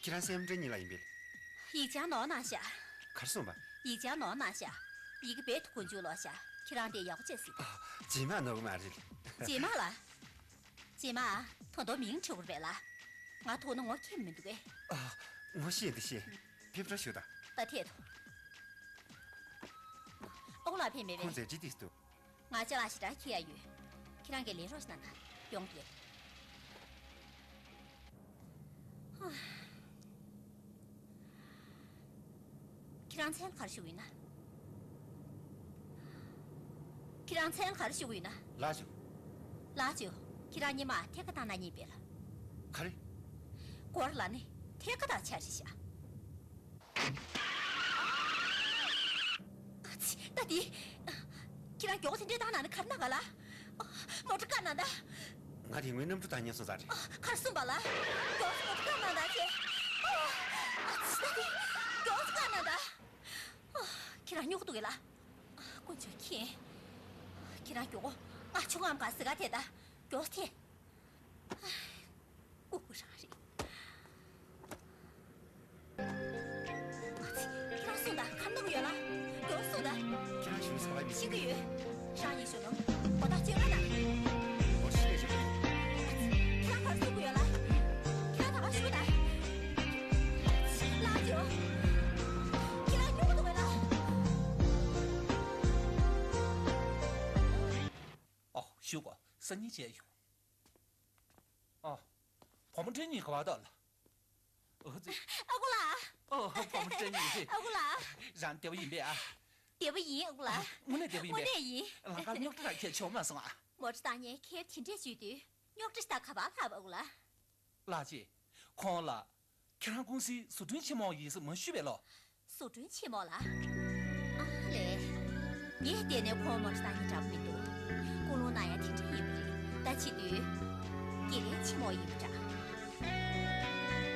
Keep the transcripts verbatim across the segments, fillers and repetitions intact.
ཁྱེད་རང་སྲས་མོ་བཀྲ་ཉི་ལགས་ཡིན་པས། ཡིག་ཆ་ནོར་གནང་ཤག་གར་སོང་པ། ཡིག་ཆ་ནོར་གནང་ཤག་ཡི་གེ་རྦད་དེ་དཀོན་མཆོག་ལོག་ཤག་ཁྱེད་རང་དེ་ཡག་པོ་བྱས་ཟིན། ཨ། རྗེས་མ་ནོར་གི་མ་རེད། རྗེས་མ་ལགས། རྗེས་མ། ད་དུང་མིང་དྲི་བར་བས་ལ། ང་ཐུག་ན་ངོ་ཁྱེད་མི་འདུག་གས། ཨ། ངོ་ཤེས་འདི་ཤེས། ཕེབས་འགྲོ་ཞུ་དང་། ད་ཐད་དོ། ཨོ་ལགས་ཕེབས་མེད་པས། ཁོང་ཚོས་ཅི་ཏིས་འདུག་ང་ཅ་ལག་ཞེ་དྲག་འཁྱེར་ཡ་ཡོད། ཁྱེད་རང་གིས་ལེན་རོགས་ཞེ་གནང་དང་། ཡོང་དེ། ཁྱེད་རང་མཚན་ལ་ག་རེ་ཞུ་གི་ཡོད་ན། ཁྱེད་རང་མཚན་ལ་ག་རེ་ཞུ་གི་ཡོད་ན། ལགས་ཞུ། ལགས་ཞུ། ཁྱེད་རང་ཉི་མ་ཐད་ཀ་བཏང་ན་ཉེས་པས་ལ། ག་རེ། སྒོར་ལ་ནི་ཐད་ཀ་དང་ཆ་རེ་བཞག་ཨ་ཙི། ད་འདི། ཁྱེད་རང་མགྱོགས་དེ་འདྲས་བཏང་ན་ནི་ག་རེ་གནང་ག་ལ། མོ་ཊ་བཀག་གནང་ད། ང་དེ་སྔོན་གནམ་གྲུ་བཏང་ཉན་སོང་ཙང་རེད། ག་རེ་གསུངས་པ་ལ། མགྱོགས་མོ་ཊ་བཀག་གནང་ད་ཅེ། ཨ་ཙི། ད་འདི། མགྱོགས་བཀག་གནང་ད། ཁྱེད་རང་སྨྱོ་གི་འདུག་གས་ལ། དཀོན་མཆོག་མཁྱེན། ཁྱེད་རང་མགྱོགས། ང་ཆུང་ངམ་ག་ཟི་ག་དེ་ད། མགྱོགས་དེ། ཨ་ཙི། ཁྱེད་རང་སུ་ད་ག་འདུག་ཡོད་ལ། མགྱོགས་སུ་ད། ཁྱེད་རང་ཞུ་ས་བ་མི་ཤེས་ཀྱི་ཡོད། རང་ཡིན་ཞུ་ནོ། གོ་ཐག་ཆོད་པ་ད། ཨོ་ཤི་ལེ་ཤི། ཁྱེད་རང་གར་སུ་གི་ཡོད་ལ། ཁྱེད་རང་ད་ག་ཞུ་ད། ལ་ཇོ། ཁྱེད་རང་སྨྱོ་གི་འདུག་གས་ལ། ཨོ་ཞུ་གོ། སང་ཉིན་བྱས་ཡོང་། ཨོ། བུ་མོ་བཀྲ་ཉི་ག་བ་དོ་ལ། ཨོ་ཙི། ཨ་ཁུ་ལགས། ཨོ། བུ་མོ་བཀྲ་ཉི། ཨ་ཁུ་ལགས། རང་བདེ་པོ་ཡིན་པས་ཨ། བདེ་པོ་ཡིན་ཨ་ཁུ་ལགས། དངོས་གནས་བདེ་པོ་ཡིན་པས། དངོས་གནས་ཡིན། ལམ་ཁར་རྙོག་དྲ་རག་ཁྱེད་བྱུང་མ་སོང་ཨ། མོ་ཊ་བཏང་ཉན་ཁྱེད་དེ་འདྲས་བྱུས་དུས་རྙོག་དྲ་ཞིག་ད་ག་པར་ལྷག་ཨ་ཁུ་ལགས། ལགས་ཅི། ཁོང་ལ། ཁྱེད་རང་ཀུང་སིའི་བཟོ་སྐྲུན་ཆེན་མོ་ཡིན་ཟེར་མ་ཞུས་པས་ལོ། བཟོ་སྐྲུན་ཆེན་མོ་ལ། ཨ་ལས། ངས་བལྟས་ནས་ཁོང་མོ་ཊ་བཏང་ཉན་འདྲ་པོ་མི་འདུག་ཀུན་སློང་གནང་ཡ་དེ་འདྲ་ཡིན་པ་རེད། ད་བྱེད་དུས། དགེ་ལས་ཆེན་མོ་ཡིན་པ་འདྲ།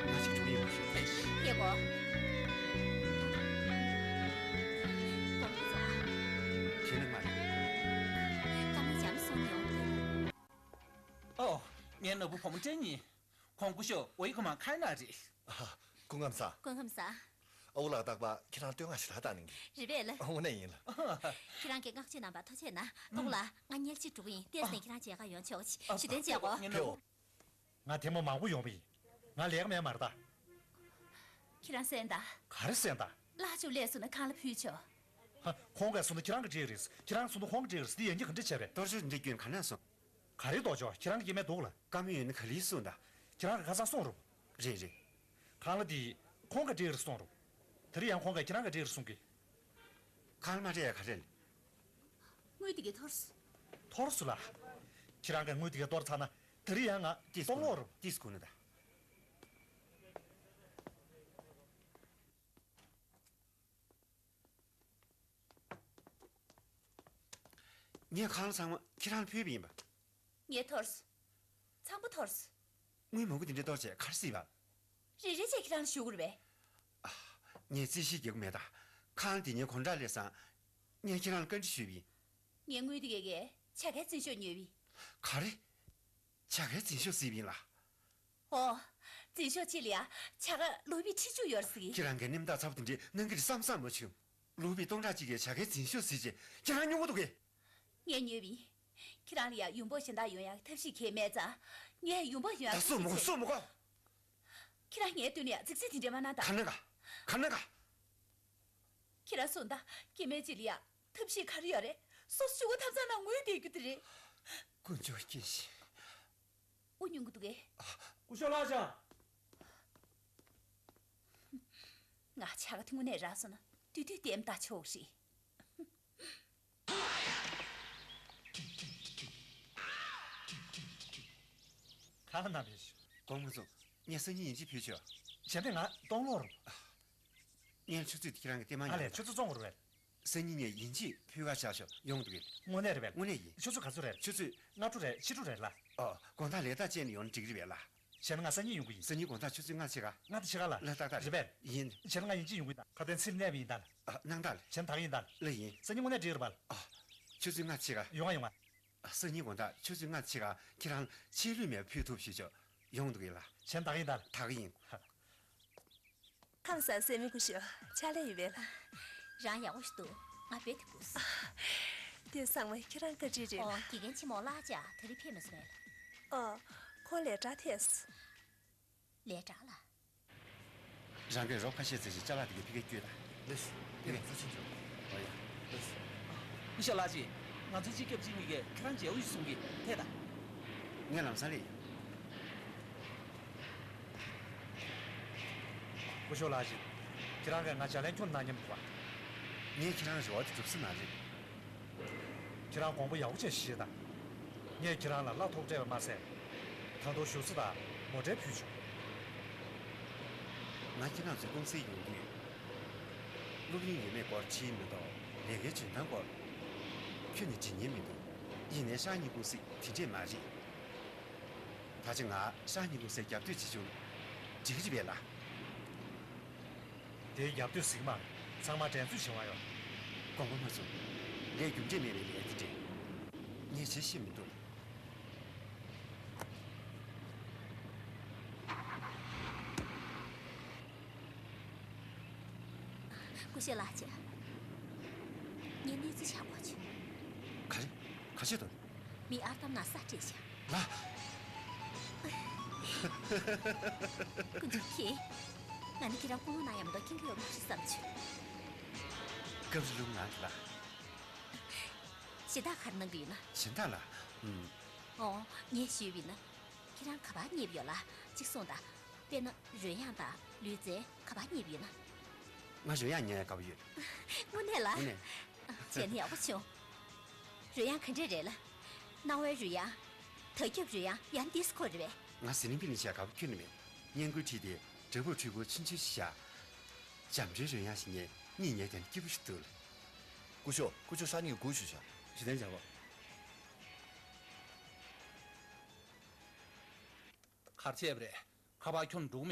ང་ཞིག་བྱུང་ཡོད་མ་ཞུ། ཡེ་གོ། གོང་ཚོ། ཁྱེད་ནི་མ་རེད། ཀ་མ་འཇམ་སོང་ཡོང་། ཨོ། ངའི་ནོར་བུ་བུ་མོ་བཀྲ་ཉི། ཁོང་སྐུ་ཞབས་ཝེ་ཁོ་མ་ཁའི་ན་རེད། ཨ། སྐུ་ཁམས་བཟང་། སྐུ་ཁམས་བཟང་། ཨ་ཁུ་ལགས་རྟག་པར་ཁྱེད་རང་བསྟོད་བསྔགས་ཞེ་དྲག་བཏང་གནང་གི། རེད་པས་ལགས། དངོས་གནས་ཡིན་ལགས། ཁྱེད་རང་གིས་བསྔགས་བརྗོད་གནང་བར་ཐུགས་རྗེ་གནང་། ཨ་ཁུ་ལགས། ང་ཉལ་ཆས་འགྲོ་གི་ཡིན། བལྟས་ནས་ཁྱེད་རང་མཇལ་ཁ་ཡོང་ཆོག་ཅིག་ཨ། ཞུ་དོན་བྱས་གོ། ངའི་ནོར་བུ། ང་དེ་མོ་མང་པོ་ཡོང་པ་ཡིན། ང་ལས་ཀ་མེད་མ་རེད་ད། ཁྱེད་རང་གསན་དང་། ག་རེ་གསན་དང་། ལགས་ཅོ་ལས་སུ་ན་ཁང་གླ་ཕུལ་ཆོག་ཧ། ཁོང་གིས་གསུངས་ན་ཁྱེད་རང་གི་འགྲིག་རེད། ཁྱེད་རང་གསུངས་ན་ཁོང་གི་འགྲིག་རེད། འདི་ཡན་གྱི་ག་འདྲ་བྱས་པས། གཏོར་ཆོག་འདི་སྐྱོན་ག་ནས་སོང་། ག་རེ་གཏོར་ཆོག་ཁྱེད་རང་གི་སྐྱེ་དམན་འདུག་ལ། བཀའ་མོལ་ཡོད་ན་ག་ལེར་གསུངས་དང་། ཁྱེད་རང་གི་ཁ་སང་གསུངས་རུང་། རེད་རེད། ཁང་གླ་དེ་ཁོང་གི་འགྲིག་རེད་གསུངས་རུང་། དེ་རིང་ཡང་ཁོང་གིས་ཁྱེད་རང་གི་འགྲིག་རེད་གསུང་གི། ཁང་གླ་མ་སྤྲད་ཡ་ག་རེ་རེད། དངུལ་དེ་གའི་འཐོར་སོང་། འཐོར་སོང་ལ། ཁྱེད་རང་གིས་དངུལ་དེ་གའི་གཏོར་ཚར་ན་དེ་རིང་ཡང་ང་ཏིས་གཏོང་ལོག་རུང་། ཏིས་གོ་ནི་ད། ངས་ཁང་གླ་ཚང་མ་ཁྱེད་རང་ལ་ཕུལ་བ་ཡིན་པ། ངས་འཐོར་སོང་། ཚང་མ་འཐོར་སོང་། དངུལ་མང་པོ་དེ་འདྲ་གཏོར་བྱས་ག་རེ་སྲིད་པ། རེ་རེ་བྱས་ཁྱེད་རང་ལ་ཞུ་དགོས་རེད་པས། ཨ། ངས་རྩིས་གཞི་རྒྱག་གི་མེད་ད། ཁང་གླ་དེ་ངའི་དགོང་དག་སླེབས་སོང་། ངས་ཁྱེད་རང་ལ་བཀའ་འདྲི་ཞུས་པ་ཡིན། ངས་དངུལ་དེ་གའི་བྱ་དགའི་འཛིན་ཤོག་ཉོས་པ་ཡིན། ག་རེ། བྱ་དགའི་འཛིན་ཤོག་ཟེར་བ་ཡིན་ལ། ཨོ། འཛིན་ཤོག་གཅིག་ལ་ཡ་བྱ་དགའ་ལུག་པའི་ཁྲི་གཅིག་ཡོད་ཟེར་གི། ཁྱེད་རང་གིས་གནས་བདག་ཚ་པོ་དེ་འདྲས་གནང་གི་རེད་བསམ་བསམ་མ་བྱུང་། ལུག་པའི་སྟོང་ཕྲག་གཅིག་གི་བྱ་དགའི་འཛིན་ཤོག་ཟེར་བྱས་ཁྱེད་རང་སྨྱོ་གི་འདུག་གས། ངས་ཉོས་པ་ཡིན། ཁྱེད་རང་ལ་ཡ་ཡོང་འབབ་གཞན་དག་ཡོང་ཡག་ཐབས་ཤེས་གང་ཡང་མེད་ཙང་། ངས་ཡོང་འབབ་ཡོང་ཡག་ད་སུ་མི་དགོས། སུ་མི་དགོས། ཁྱེད་རང་ངའི་མདུན་ལ་ཡ་རྫིག་རྫིག་དེ་འདྲས་མ་གནང་ད། ག་ན་ག་ག་ན་ག་ཁྱེད་རང་སུ་འདྲ་སྐྱེ་དམན་གཅིག་ལ་ཡ་ཐབས་ཤེས་ག་རེ་ཡོད་རེད། སོ་སོ་ཞུ་གོ་ཐབས་ཚང་ན་ངུས་བསྡད་རྒྱུ་དེ་རེད། དཀོན་མཆོག་མཁྱེན་ཞིང་། དབུགས་ཉུང་གི་འདུག་གས། སྐུ་ཞབས་ལགས་བྱ། ང་བྱ་དགའ་དེ་དངོས་གནས་རག་སོང་ན་དུས་དུས་ལྟད་མོ་ལྟ་ཆོག་གི་རེད། གང་ན་མེད་ཞུ། གོང་མ་ཚོ། ངས་སང་ཉིན་ཡིན་གཅིག་ཕུལ་ཆོག་བྱས་ཏེ་ང་གཏོང་ལོག་རུང་། ངས་ཆུ་ཚོད་དེ་ཁྱེད་རང་གི་ལྟད་མོ་ཨ་ཉལ་ལས་ཆུ་ཚོད་བཙོང་རུང་རེད། སང་ཉིན་ངས་ཡིན་གཅིག་ཕུལ་ག་བྱ་ཤོག་ཡོང་འདུག་གས། དངོས་གནས་རེད་པས། དངོས་གནས་ཡིན། ཆུ་ཚོད་ག་ཚོད་རེད། ཆུ་ཚོད་ལྔ་དྲུག་རེད། ཕྱི་དྲོ་རེད་ལ། ཨོ། དགོང་དག་ལས་ཐག་བཅད་ནས་ཡོང་ན་འགྲིག་གི་རེད་པས་ལ། བྱས་ན་ང་སང་ཉིན་ཡོང་གི་ཡིན། སང་ཉིན་དགོང་དག་ཆུ་ཚོད་ལྔ་ཕྱེད་ཀ་ལྔ་དང་ཕྱེད་ཀ་ལ། ལ་ཏག་ཏག་རེད། རེད་པས། ཡིན། བྱས་ན་ང་ཡིན་གཅིག་ཡོང་གི་ཡིན་ད། ཁ་དན་ཚིར་གནས་པ་ཡིན་ད་ལ། ཨ། གནང་ད་ལ། བྱས་ན་ད་ག་ཡིན་ད་ལ། ལ་ཡིན། སང་ཉིན་དངོས་གནས་འགྲིག་རེད་པ་ལ། ཨ། ཆུ་ཚོད་ལྔ་ཕྱེད་ཀ་ཡོང་ང་ཡོང་ང་། ཨ། སང་ཉིན་དགོང་དག་ཆུ་ཚོད་ལྔ་ཕྱེད་ཀ་ཁྱེད་རང་ལ་ཆད་ལུས་མེད་པ་ཕུལ་ཐུབ་ཞུ་ཆོག་ཡོང་འདུག་གས་ལ། བྱས་ན་ད་ག་ཡིན་ད་ལ། ད་ག་ཡིན། ཧ། ཁམས་བཟང་། སྲས་མོ་སྐུ་ཞབས་ཕྱག་ལས་ཡོད་པས་ལགས། རང་ཡག་པོ་ཞིག་འདུག་ང་རྦད་དེ་སྒུགས། དེ་ཚང་མ་ཁྱེད་རང་བཀའ་དྲིན་རེད་ལགས། ཨོ། དགེ་རྒན་ཆེན་མོ་གླ་ཆ་ད་རེས་ཕེབས་མ་སོང་ངས་ལགས། ཨོ། ཁོ་ལས་གྲྭ་ཐད་སོང་། ལས་གྲྭ་ལ། རང་གིས་རོགས་ཁ་ཤས་བཙལ་ཞིང་ཅ་ལག་དེ་གའི་ཕ་གིར་བསྐྱོད་དང་། ལགས་སོ། ཕ་གིར་ཚུར་ཕྱིན་ཆོག་ཨོ་ཡ། ལགས་སོ། སྐུ་ཞབས་ལགས་ཀྱིས་ང་ཚོའི་སྤྱི་ཁྱབ་ཅིག་གཉིས་ཀས་ཁྱེད་རང་མཇལ་འོས་ཤིག་གསུང་གིས་ཐད་དང་། ངས་ལམ་སང་སླེབས་ཡོང་། སྐུ་ཞབས་ལགས་ཀྱིས་ཁྱེད་རང་གིས་ང་ལྗགས་ལན་ཁྱོན་གནང་སྙམ་འདུག་པ། ངས་ཁྱེད་རང་རེ་བ་དེ་འགྲུབ་ས་མ་རེད། ཁྱེད་རང་དགོངས་པ་ཡག་པོ་བྱས་བཞེས་དང་། ངས་ཁྱེད་རང་ལ་བླ་ཐོག་སྤྲད་པ་མ་ཟད། ད་དུང་ཞུ་གསོལ་དང་མོ་ཊ་ཕུལ་བྱུང་། ང་ཁྱེད་རང་ཚོའི་ཀུང་སིར་ཡོང་དུས། སློབ་གླིང་ཡོད་མེད་སྐོར་དྲིས་མི་གཏོགས་ལས་ཀའི་འཇོན་ཐང་སྐོར་ཁྱོན་ནས་དྲི་མཁན་མི་འདུག་ཡིན་ནའི་ཧྲང་ཉིན་ཀུང་སི་དེ་འདྲས་མ་རེད། ད་ཆ་ང་ཧྲང་ཉིན་ཀུང་སིར་རྒྱབ་གཏོད་བྱེད་བྱུང་། འགྲིག་གི་རེད་པས་ལགས། དེའི་རྒྱབ་གཏོད་ཟིག་མ་རེད། ཚང་མ་འགྲན་རྩོད་བྱེད་དབང་ཡོད། དགོངས་པ་མ་ཚོམ། ལས་རྒྱུ་འབྲས་མེད་པའི་ལས་དེ་འདྲས། ངས་བྱེད་ཤེས་མི་འདུག་སྐུ་ཞབས་ལགས་བྱས། ངས་གནས་ཚུལ་ཤར་གོ་བྱུང་། ག་རེ། ག་བྱས་དང་། མི་ཨར་ཏམ་ན་ས་སྤྲད་བཞག་ལ། དཀོན་མཆོག་མཁྱེན། ང་ནི་ཁྱེད་རང་སྐུ་ངོ་གནང་ཡག་མ་གཏོགས་མཁྱེན་གྱི་ཡོད་མ་རེད་བསམ་བྱུང་། སྐབས་རེ་ལུང་ང་ལ། གཞན་དག་ག་རེ་གནང་གི་ཡོད་ན། གཞན་དག་ལ། ཨུམ། ཨོ། ངས་ཞུས་པ་ཡིན་ན། ཁྱེད་རང་ག་པར་ཉལ་གྱི་ཡོད་ལ། གཅིག་གསུངས་དང་། དཔེར་ན་རོལ་དབྱངས་དང་ལུས་རྩལ་ག་པར་ཉལ་གྱི་ཡོད་ན། ང་རོལ་དབྱངས་ཉལ་ཡག་དགའ་པོ་ཡོད། དངོས་གནས་ལ། དངོས་གནས། བྱས་ན་ཡག་པོ་བྱུང་། རོལ་དབྱངས་ག་འདྲས་རེད་ལ། སྣང་བའི་རོལ་དབྱངས། དར་ཁྱབ་རོལ་དབྱངས། ཡང་ཌི་སི་ཀོ་རེད་པས། ང་ཟི་ལིང་པི་ནི་བྱས་དགའ་པོ་ཁྱོན་ནས་མེད། སྔས་མགོའི་འཁྲིས་དེ་སྦྲ་ཕུག་འཁྲུལ་སྐོར་ཆུང་ཆུང་ཞིག་བཞག་འཇམ་འདྲའི་རོལ་དབྱངས་ཤིག་ཉན། གཉིད་ཉལ་དེ་ནི་སྐྱིད་པོ་ཞིག་འདུག་ལ། སྐུ་ཞབས། སྐུ་ཞབས་ཧྲང་ཉིན་སྒུག་ཞུ་བྱ། ཞུ་དན་བྱ་བ། གར་བྱས་པ་རེད། ཁ་པར་ཁྱོན་འགྲོ་གི་མི་